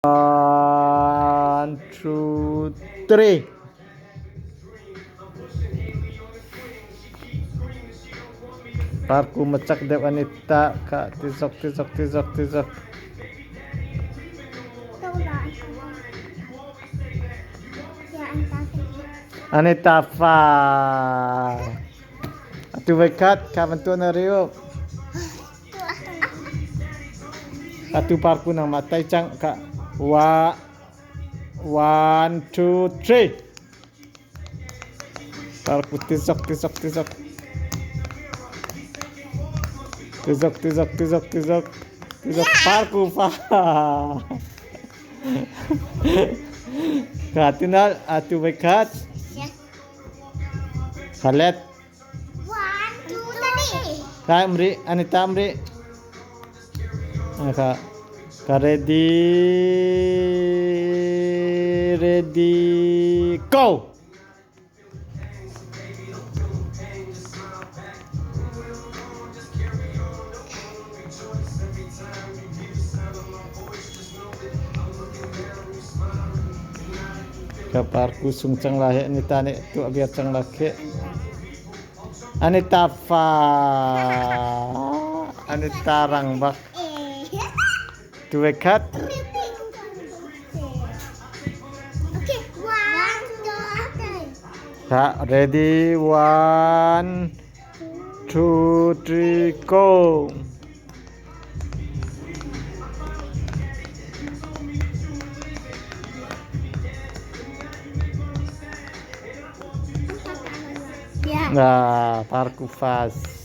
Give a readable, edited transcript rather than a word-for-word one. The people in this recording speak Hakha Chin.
One, two, three. Parku macak deuh an i tah kha tizok tizok tizok tizok. An i ta fa. Atu voi khat kha van tuah na riu. Atu parku nangmah tai cang ka wa one two three. Parku tizok tizok tizok. Tizok tizok tizok tizok tizok parku fa. Ka tinal atu voi khat. Khalet. One, two, three. Ka um rih, an i tam rih. Ka ka ready, ready, go! Ka parku sung cang la he ni ta nih tuah viar cang la khi. An i ta fa an i ta rang bak. Tuwe khat. Okay, one, two, three. Tha ready one two three go. Nah, parku fast.